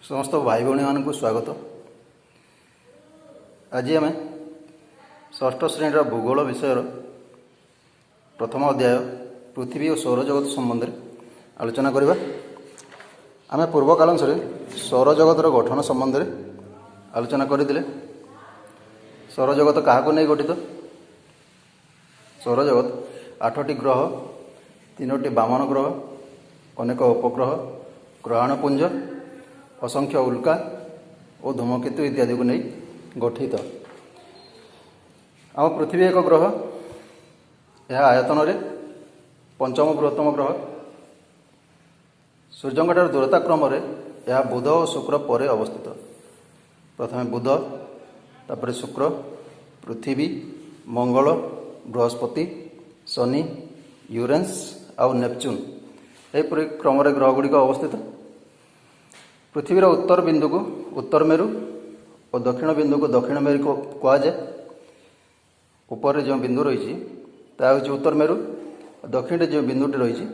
ସମସ୍ତ ଭାଇ ଭଉଣୀମାନଙ୍କୁ ସ୍ୱାଗତ। ଆଜି ଆମେ ଷଷ୍ଠ ଶ୍ରେଣୀର ଭୂଗୋଳ ବିଷୟର ପ୍ରଥମ ଅଧ୍ୟାୟ ପୃଥିବୀ ଓ ସୌରଜଗତ ସମ୍ବନ୍ଧରେ ଆଲୋଚନା କରିବା। ଆମେ ପୂର୍ବ କାଳାଂଶରେ ସୌରଜଗତର ଗଠନ ସମ୍ବନ୍ଧରେ ଆଲୋଚନା କରିଥିଲେ। ସୌରଜଗତ କାହାକୁ ନେଇ ଗଠିତ? ସୌରଜଗତ ଆଠଟି ଗ୍ରହ, ତିନୋଟି ବାମନ ଗ୍ରହ, ଅନେକ ଉପଗ୍ରହ, ଗ୍ରହାଣୁପୁଞ୍ଜ, ଅସଂଖ୍ୟ ଉଲ୍କା ଓ ଧୂମକେତୁ ଇତ୍ୟାଦିକୁ ନେଇ ଗଠିତ। ଆମ ପୃଥିବୀ ଏକ ଗ୍ରହ। ଏହା ଆୟତନରେ ପଞ୍ଚମ ବୃହତ୍ତମ ଗ୍ରହ। ସୂର୍ଯ୍ୟଙ୍କଠାରୁ ଦୂରତା କ୍ରମରେ ଏହା ବୁଧ ଓ ଶୁକ୍ର ପରେ ଅବସ୍ଥିତ। ପ୍ରଥମେ ବୁଧ, ତାପରେ ଶୁକ୍ର, ପୃଥିବୀ, ମଙ୍ଗଳ, ବୃହସ୍ପତି, ଶନି, ୟୁରେନ୍ସ ଆଉ ନେପଚୁନ୍, ଏହିପରି କ୍ରମରେ ଗ୍ରହଗୁଡ଼ିକ ଅବସ୍ଥିତ। ପୃଥିବୀର ଉତ୍ତର ବିନ୍ଦୁକୁ ଉତ୍ତର ମେରୁ ଓ ଦକ୍ଷିଣ ବିନ୍ଦୁକୁ ଦକ୍ଷିଣ ମେରୁ କୁହାଯାଏ। ଉପରେ ଯେଉଁ ବିନ୍ଦୁ ରହିଛି, ତାହା ହେଉଛି ଉତ୍ତର ମେରୁ। ଦକ୍ଷିଣରେ ଯେଉଁ ବିନ୍ଦୁଟି ରହିଛି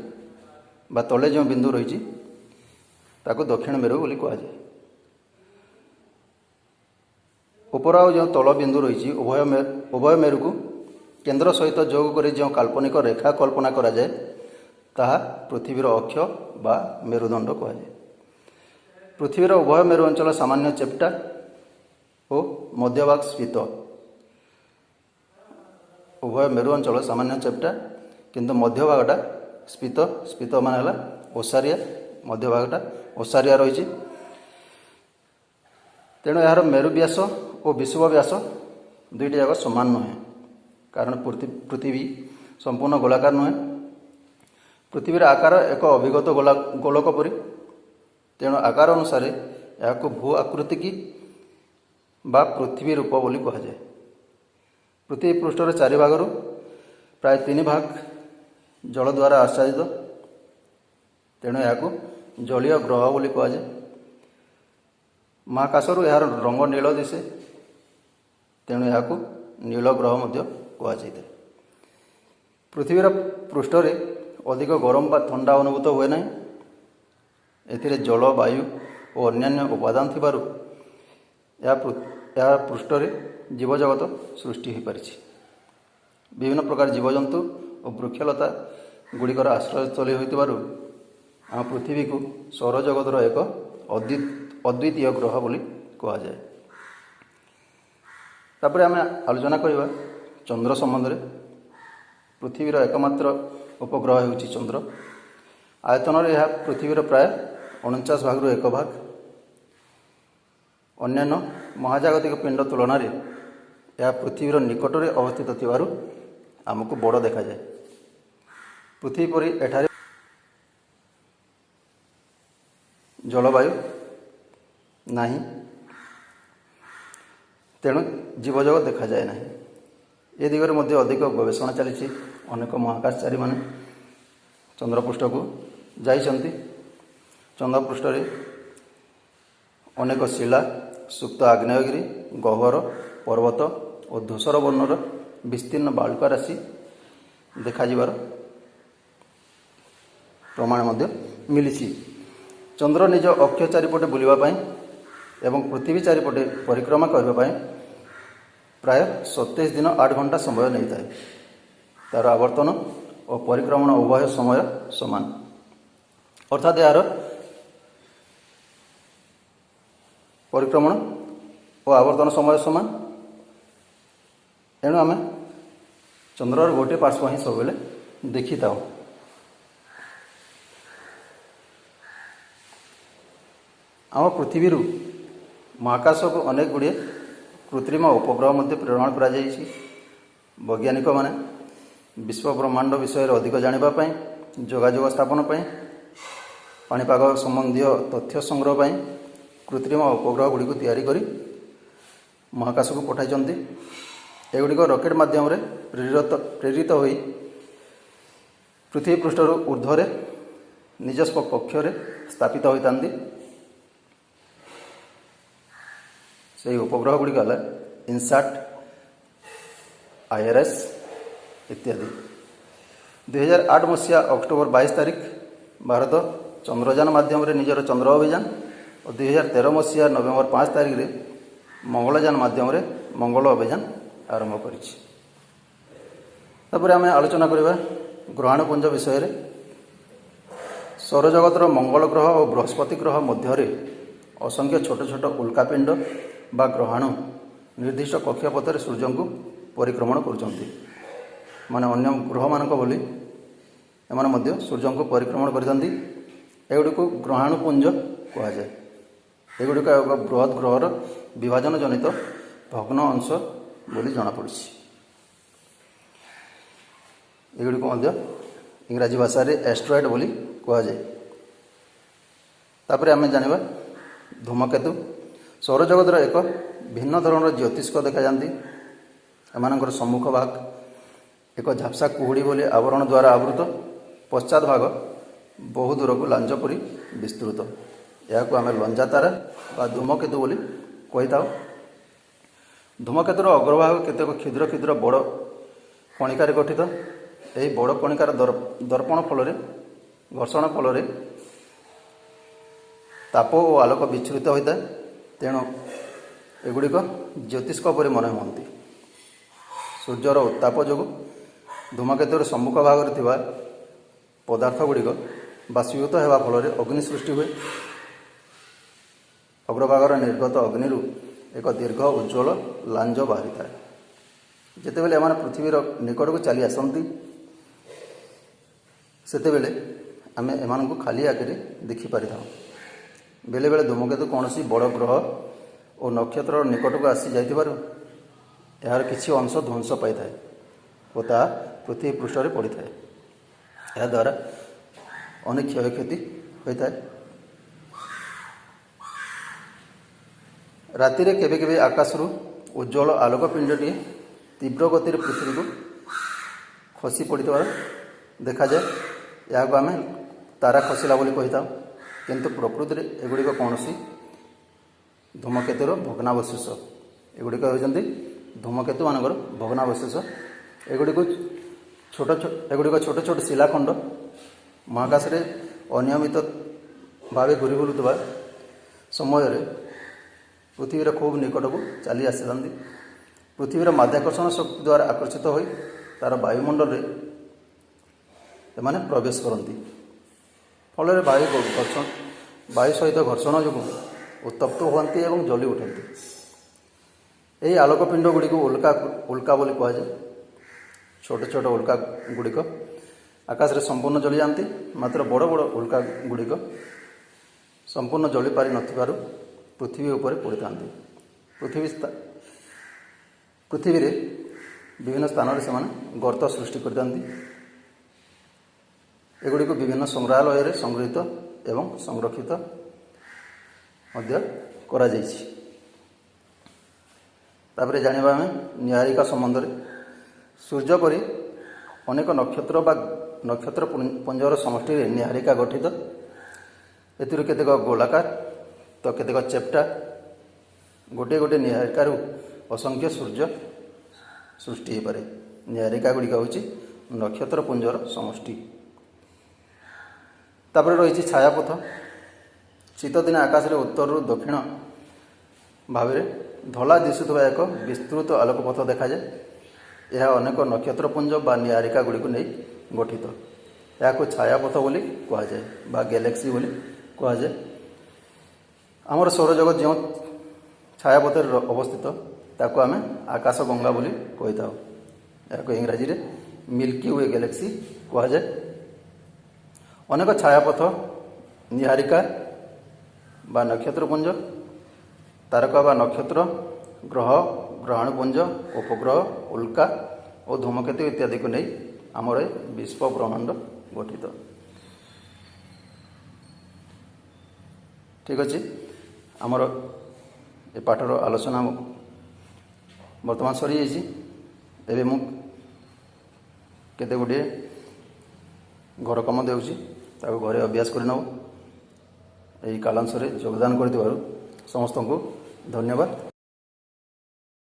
ବା ତଳେ ଯେଉଁ ବିନ୍ଦୁ ରହିଛି, ତାକୁ ଦକ୍ଷିଣ ମେରୁ ବୋଲି କୁହାଯାଏ। ଉପର ଆଉ ଯେଉଁ ତଳ ବିନ୍ଦୁ ରହିଛି, ଉଭୟ ମେରୁକୁ କେନ୍ଦ୍ର ସହିତ ଯୋଗ କରି ଯେଉଁ କାଳ୍ପନିକ ରେଖା କଳ୍ପନା କରାଯାଏ, ତାହା ପୃଥିବୀର ଅକ୍ଷ ବା ମେରୁଦଣ୍ଡ କୁହାଯାଏ। ପୃଥିବୀର ଉଭୟ ମେରୁ ଅଞ୍ଚଳ ସାମାନ୍ୟ ଚେପ୍ଟା ଓ ମଧ୍ୟଭାଗ ସ୍ଫୀତ। ଉଭୟ ମେରୁ ଅଞ୍ଚଳ ସାମାନ୍ୟ ଚେପ୍ଟା, କିନ୍ତୁ ମଧ୍ୟଭାଗଟା ସ୍ଫୀତ। ସ୍ଫୀତ ମାନେ ହେଲା ଓସାରିଆ। ମଧ୍ୟଭାଗଟା ଓସାରିଆ ରହିଛି। ତେଣୁ ଏହାର ମେରୁ ବ୍ୟାସ ଓ ବିଷୁବ ବ୍ୟାସ ଦୁଇଟି ଯାକ ସମାନ ନୁହେଁ, କାରଣ ପୃଥିବୀ ସମ୍ପୂର୍ଣ୍ଣ ଗୋଲାକାର ନୁହେଁ। ପୃଥିବୀର ଆକାର ଏକ ଅଭିଗତ ଗୋଲକ ପରି। ତେଣୁ ଆକାର ଅନୁସାରେ ଏହାକୁ ଭୂ ଆକୃତିକି ବା ପୃଥିବୀ ରୂପ ବୋଲି କୁହାଯାଏ। ପୃଥିବୀ ପୃଷ୍ଠର ଚାରି ଭାଗରୁ ପ୍ରାୟ ତିନି ଭାଗ ଜଳ ଦ୍ୱାରା ଆଚ୍ଛାଦିତ। ତେଣୁ ଏହାକୁ ଜଳୀୟ ଗ୍ରହ ବୋଲି କୁହାଯାଏ। ମହାକାଶରୁ ଏହାର ରଙ୍ଗ ନୀଳ ଦିଶେ, ତେଣୁ ଏହାକୁ ନୀଳ ଗ୍ରହ ମଧ୍ୟ କୁହାଯାଇଥାଏ। ପୃଥିବୀର ପୃଷ୍ଠରେ ଅଧିକ ଗରମ ବା ଥଣ୍ଡା ଅନୁଭୂତ ହୁଏ ନାହିଁ। ଏଥିରେ ଜଳ, ବାୟୁ ଓ ଅନ୍ୟାନ୍ୟ ଉପାଦାନ ଥିବାରୁ ଏହା ପୃଷ୍ଠରେ ଜୀବଜଗତ ସୃଷ୍ଟି ହୋଇପାରିଛି। ବିଭିନ୍ନ ପ୍ରକାର ଜୀବଜନ୍ତୁ ଓ ବୃକ୍ଷଲତା ଗୁଡ଼ିକର ଆଶ୍ରୟସ୍ଥଳୀ ହୋଇଥିବାରୁ ଆମ ପୃଥିବୀକୁ ସୌରଜଗତର ଏକ ଅଦ୍ୱିତୀୟ ଗ୍ରହ ବୋଲି କୁହାଯାଏ। ତାପରେ ଆମେ ଆଲୋଚନା କରିବା ଚନ୍ଦ୍ର ସମ୍ବନ୍ଧରେ। ପୃଥିବୀର ଏକମାତ୍ର ଉପଗ୍ରହ ହେଉଛି ଚନ୍ଦ୍ର। ଆୟତନରେ ଏହା ପୃଥିବୀର ପ୍ରାୟ 49 ଭାଗରୁ ଏକ ଭାଗ। ଅନ୍ୟାନ୍ୟ ମହାଜାଗତିକ ପିଣ୍ଡ ତୁଳନାରେ ଏହା ପୃଥିବୀର ନିକଟରେ ଅବସ୍ଥିତ ଥିବାରୁ ଆମକୁ ବଡ଼ ଦେଖାଯାଏ। ପୃଥିବୀ ପରି ଏଠାରେ ଜଳବାୟୁ ନାହିଁ, ତେଣୁ ଜୀବଜଗତ ଦେଖାଯାଏ ନାହିଁ। ଏ ଦିଗରେ ମଧ୍ୟ ଅଧିକ ଗବେଷଣା ଚାଲିଛି। ଅନେକ ମହାକାଶଚାରୀମାନେ ଚନ୍ଦ୍ରପୃଷ୍ଠକୁ ଯାଇଛନ୍ତି। ଚନ୍ଦ୍ରପୃଷ୍ଠରେ ଅନେକ ଶିଳା, ସୁପ୍ତ ଆଗ୍ନେୟଗିରି, ଗହ୍ୱର, ପର୍ବତ ଓ ଧୂସର ବର୍ଣ୍ଣର ବିସ୍ତୀର୍ଣ୍ଣ ବାଳୁକା ରାଶି ଦେଖାଯିବାର ପ୍ରମାଣ ମଧ୍ୟ ମିଳିଛି। ଚନ୍ଦ୍ର ନିଜ ଅକ୍ଷ ଚାରିପଟେ ବୁଲିବା ପାଇଁ ଏବଂ ପୃଥିବୀ ଚାରିପଟେ ପରିକ୍ରମା କରିବା ପାଇଁ ପ୍ରାୟ 27 ଦିନ 8 ଘଣ୍ଟା ସମୟ ନେଇଥାଏ। ତା'ର ଆବର୍ତ୍ତନ ଓ ପରିକ୍ରମଣ ଉଭୟ ସମୟ ସମାନ, ଅର୍ଥାତ୍ ଏହାର ପରିକ୍ରମଣ ଓ ଆବର୍ତ୍ତନ ସମୟ ସମାନ। ଏଣୁ ଆମେ ଚନ୍ଦ୍ରର ଗୋଟିଏ ପାର୍ଶ୍ୱ ହିଁ ସବୁବେଳେ ଦେଖିଥାଉ। ଆମ ପୃଥିବୀରୁ ମହାକାଶକୁ ଅନେକ ଗୁଡ଼ିଏ କୃତ୍ରିମ ଉପଗ୍ରହ ମଧ୍ୟ ପ୍ରେରଣ କରାଯାଇଛି। ବୈଜ୍ଞାନିକମାନେ ବିଶ୍ୱ ବ୍ରହ୍ମାଣ୍ଡ ବିଷୟରେ ଅଧିକ ଜାଣିବା ପାଇଁ, ଯୋଗାଯୋଗ ସ୍ଥାପନ ପାଇଁ, ପାଣିପାଗ ସମ୍ବନ୍ଧୀୟ ତଥ୍ୟ ସଂଗ୍ରହ ପାଇଁ କୃତ୍ରିମ ଉପଗ୍ରହ ଗୁଡ଼ିକୁ ତିଆରି କରି ମହାକାଶକୁ ପଠାଇଛନ୍ତି। ଏଗୁଡ଼ିକ ରକେଟ୍ ମାଧ୍ୟମରେ ପ୍ରେରିତ ହୋଇ ପୃଥିବୀ ପୃଷ୍ଠରୁ ଉର୍ଦ୍ଧ୍ୱରେ ନିଜସ୍ୱ କକ୍ଷରେ ସ୍ଥାପିତ ହୋଇଥାନ୍ତି। ସେହି ଉପଗ୍ରହ ଗୁଡ଼ିକ ହେଲା ଇନସାଟ୍, ଆଇଆର୍ଏସ୍ ଇତ୍ୟାଦି। 2008 ମସିହା ଅକ୍ଟୋବର 22 ତାରିଖ ଭାରତ ଚନ୍ଦ୍ରଯାନ ମାଧ୍ୟମରେ ନିଜର ଚନ୍ଦ୍ର ଅଭିଯାନ ଓ 2013 ମସିହା ନଭେମ୍ବର 5 ତାରିଖରେ ମଙ୍ଗଳଯାନ ମାଧ୍ୟମରେ ମଙ୍ଗଳ ଅଭିଯାନ ଆରମ୍ଭ କରିଛି। ତାପରେ ଆମେ ଆଲୋଚନା କରିବା ଗ୍ରହାଣୁପୁଞ୍ଜ ବିଷୟରେ। ସୌରଜଗତର ମଙ୍ଗଳ ଗ୍ରହ ଓ ବୃହସ୍ପତି ଗ୍ରହ ମଧ୍ୟରେ ଅସଂଖ୍ୟ ଛୋଟ ଛୋଟ ଉଲ୍କାପିଣ୍ଡ ବା ଗ୍ରହାଣୁ ନିର୍ଦ୍ଦିଷ୍ଟ କକ୍ଷପଥରେ ସୂର୍ଯ୍ୟଙ୍କୁ ପରିକ୍ରମଣ କରୁଛନ୍ତି। ମାନେ ଅନ୍ୟ ଗ୍ରହମାନଙ୍କ ଭଳି ଏମାନେ ମଧ୍ୟ ସୂର୍ଯ୍ୟଙ୍କୁ ପରିକ୍ରମଣ କରିଥାନ୍ତି। ଏଗୁଡ଼ିକୁ ଗ୍ରହାଣୁପୁଞ୍ଜ କୁହାଯାଏ। ଏଗୁଡ଼ିକ ଏକ ବୃହତ୍ ଗ୍ରହର ବିଭାଜନ ଜନିତ ଭଗ୍ନ ଅଂଶ ବୋଲି ଜଣାପଡ଼ିଛି। ଏଗୁଡ଼ିକୁ ମଧ୍ୟ ଇଂରାଜୀ ଭାଷାରେ ଆଷ୍ଟ୍ରଏଡ୍ ବୋଲି କୁହାଯାଏ। ତାପରେ ଆମେ ଜାଣିବା ଧୂମକେତୁ। ସୌରଜଗତର ଏକ ଭିନ୍ନ ଧରଣର ଜ୍ୟୋତିଷ୍କ ଦେଖାଯାଆନ୍ତି। ଏମାନଙ୍କର ସମ୍ମୁଖ ଭାଗ ଏକ ଝାପ୍ସା କୁହୁଡ଼ି ଭଳି ଆବରଣ ଦ୍ୱାରା ଆବୃତ, ପଶ୍ଚାତ ଭାଗ ବହୁ ଦୂରକୁ ଲାଞ୍ଜ ପରି ବିସ୍ତୃତ। ଏହାକୁ ଆମେ ଲଞ୍ଜା ତାରା ବା ଧୂମକେତୁ ବୋଲି କହିଥାଉ। ଧୂମକେତୁର ଅଗ୍ରଭାଗ କେତେକ କ୍ଷୁଦ୍ର କ୍ଷୁଦ୍ର ବଡ଼ କଣିକାରେ ଗଠିତ। ଏହି ବଡ଼ କଣିକାର ଦର୍ପଣ ଫଳରେ ଘର୍ଷଣ ଫଳରେ ତାପ ଓ ଆଲୋକ ବିଚ୍ଛୁରିତ ହୋଇଥାଏ। ତେଣୁ ଏଗୁଡ଼ିକ ଜ୍ୟୋତିଷ୍କ ପରି ମନେ ହୁଅନ୍ତି। ସୂର୍ଯ୍ୟର ଉତ୍ତାପ ଯୋଗୁଁ ଧୂମକେତୁର ସମ୍ମୁଖ ଭାଗରେ ଥିବା ପଦାର୍ଥ ଗୁଡ଼ିକ ବାଷ୍ପୀଭୂତ ହେବା ଫଳରେ ଅଗ୍ନି ସୃଷ୍ଟି ହୁଏ। ଅଗ୍ରଭାଗର ନିର୍ଗତ ଅଗ୍ନିରୁ ଏକ ଦୀର୍ଘ ଉଜ୍ଜ୍ୱଳ ଲାଞ୍ଜ ବାହାରିଥାଏ। ଯେତେବେଳେ ଏମାନେ ପୃଥିବୀର ନିକଟକୁ ଚାଲି ଆସନ୍ତି, ସେତେବେଳେ ଆମେ ଏମାନଙ୍କୁ ଖାଲି ଆଖିରେ ଦେଖିପାରିଥାଉ। ବେଳେବେଳେ ଧୂମକେତୁ କୌଣସି ବଡ଼ ଗ୍ରହ ଓ ନକ୍ଷତ୍ରର ନିକଟକୁ ଆସି ଯାଇଥିବାରୁ ଏହାର କିଛି ଅଂଶ ଧ୍ୱଂସ ପାଇଥାଏ ଓ ତାହା ପୃଥିବୀ ପୃଷ୍ଠରେ ପଡ଼ିଥାଏ। ଏହାଦ୍ୱାରା ଅନେକ କ୍ଷୟକ୍ଷତି ହୋଇଥାଏ। ରାତିରେ କେବେ କେବେ ଆକାଶରୁ ଉଜ୍ଜ୍ୱଳ ଆଲୋକ ପିଣ୍ଡଟିଏ ତୀବ୍ର ଗତିରେ ପୃଥିବୀକୁ ଖସି ପଡ଼ିଥିବାର ଦେଖାଯାଏ। ଏହାକୁ ଆମେ ତାରା ଖସିଲା ବୋଲି କହିଥାଉ, କିନ୍ତୁ ପ୍ରକୃତିରେ ଏଗୁଡ଼ିକ କୌଣସି ଧୂମକେତୁର ଭଗ୍ନାବଶେଷ। ଏଗୁଡ଼ିକ ହେଉଛନ୍ତି ଧୂମକେତୁମାନଙ୍କର ଭଗ୍ନାବଶେଷ। ଏଗୁଡ଼ିକୁ ଛୋଟ ଛୋଟ ଏଗୁଡ଼ିକ ଛୋଟ ଛୋଟ ଶିଳାଖଣ୍ଡ ମହାକାଶରେ ଅନିୟମିତ ଭାବେ ଘୁରି ବୁଲୁଥିବା ସମୟରେ ପୃଥିବୀର ଖୁବ୍ ନିକଟକୁ ଚାଲି ଆସିଥାନ୍ତି। ପୃଥିବୀର ମାଧ୍ୟାକର୍ଷଣ ଶକ୍ତି ଦ୍ୱାରା ଆକର୍ଷିତ ହୋଇ ତା'ର ବାୟୁମଣ୍ଡଳରେ ଏମାନେ ପ୍ରବେଶ କରନ୍ତି। ଫଳରେ ବାୟୁ ସହିତ ଘର୍ଷଣ ଯୋଗୁଁ ଉତ୍ତପ୍ତ ହୁଅନ୍ତି ଏବଂ ଜଳି ଉଠନ୍ତି। ଏହି ଆଲୋକପିଣ୍ଡ ଗୁଡ଼ିକୁ ଉଲ୍କା ବୋଲି କୁହାଯାଏ। ଛୋଟ ଛୋଟ ଉଲ୍କା ଗୁଡ଼ିକ ଆକାଶରେ ସମ୍ପୂର୍ଣ୍ଣ ଜଳିଯାଆନ୍ତି, ମାତ୍ର ବଡ଼ ବଡ଼ ଉଲ୍କା ଗୁଡ଼ିକ ସମ୍ପୂର୍ଣ୍ଣ ଜଳିପାରି ନଥିବାରୁ ପୃଥିବୀ ଉପରେ ପଡ଼ିଥାନ୍ତି। ପୃଥିବୀରେ ବିଭିନ୍ନ ସ୍ଥାନରେ ସେମାନେ ଗର୍ତ୍ତ ସୃଷ୍ଟି କରିଥାନ୍ତି। ଏଗୁଡ଼ିକୁ ବିଭିନ୍ନ ସଂଗ୍ରହାଳୟରେ ସଂଗୃହୀତ ଏବଂ ସଂରକ୍ଷିତ ମଧ୍ୟ କରାଯାଇଛି। ତାପରେ ଜାଣିବା ଆମେ ନିହାରିକା ସମ୍ବନ୍ଧରେ। ସୂର୍ଯ୍ୟ ପରି ଅନେକ ନକ୍ଷତ୍ର ବା ନକ୍ଷତ୍ର ପୁଞ୍ଜର ସମଷ୍ଟିରେ ନିହାରିକା ଗଠିତ। ଏଥିରୁ କେତେକ ଗୋଲାକାର ତ କେତେକ ଚେପ୍ଟା। ଗୋଟିଏ ଗୋଟିଏ ନିହାରିକାରୁ ଅସଂଖ୍ୟ ସୂର୍ଯ୍ୟ ସୃଷ୍ଟି ହୋଇପାରେ। ନିହାରିକା ଗୁଡ଼ିକ ହେଉଛି ନକ୍ଷତ୍ର ପୁଞ୍ଜର ସମଷ୍ଟି। ତାପରେ ରହିଛି ଛାୟାପଥ। ଶୀତଦିନେ ଆକାଶରେ ଉତ୍ତରରୁ ଦକ୍ଷିଣ ଭାବରେ ଧଳା ଦିଶୁଥିବା ଏକ ବିସ୍ତୃତ ଆଲୋକପଥ ଦେଖାଯାଏ। ଏହା ଅନେକ ନକ୍ଷତ୍ରପୁଞ୍ଜ ବା ନିହାରିକା ଗୁଡ଼ିକୁ ନେଇ ଗଠିତ। ଏହାକୁ ଛାୟାପଥ ବୋଲି କୁହାଯାଏ ବା ଗ୍ୟାଲେକ୍ସି ବୋଲି କୁହାଯାଏ। ଆମର ସୌରଜଗତ ଯେଉଁ ଛାୟାପଥରେ ଅବସ୍ଥିତ, ତାକୁ ଆମେ ଆକାଶ ଗଙ୍ଗା ବୋଲି କହିଥାଉ। ଏହାକୁ ଇଂରାଜୀରେ ମିଲ୍କି we galaxy କୁହାଯାଏ। ଅନେକ ଛାୟାପଥ, ନିହାରିକା ବା ନକ୍ଷତ୍ରପୁଞ୍ଜ, ତାରକା ବା ନକ୍ଷତ୍ର, ଗ୍ରହ, ଗ୍ରହାଣୁପୁଞ୍ଜ, ଉପଗ୍ରହ, ଉଲ୍କା ଓ ଧୂମକେତୁ ଇତ୍ୟାଦିକୁ ନେଇ ଆମର ଏ ବିଶ୍ୱ ବ୍ରହ୍ମାଣ୍ଡ ଗଠିତ। ଠିକ୍ ଅଛି, ଆମର ଏ ପାଠର ଆଲୋଚନା ବର୍ତ୍ତମାନ ସରିଯାଇଛି। ଏବେ ମୁଁ କେତେ ଗୁଡ଼ିଏ ଘର କାମ ଦେଉଛି, ତାକୁ ଘରେ ଅଭ୍ୟାସ କରିନେବ। ଏହି କାଳାଂଶରେ ଯୋଗଦାନ କରିଥିବାରୁ ସମସ୍ତଙ୍କୁ ଧନ୍ୟବାଦ।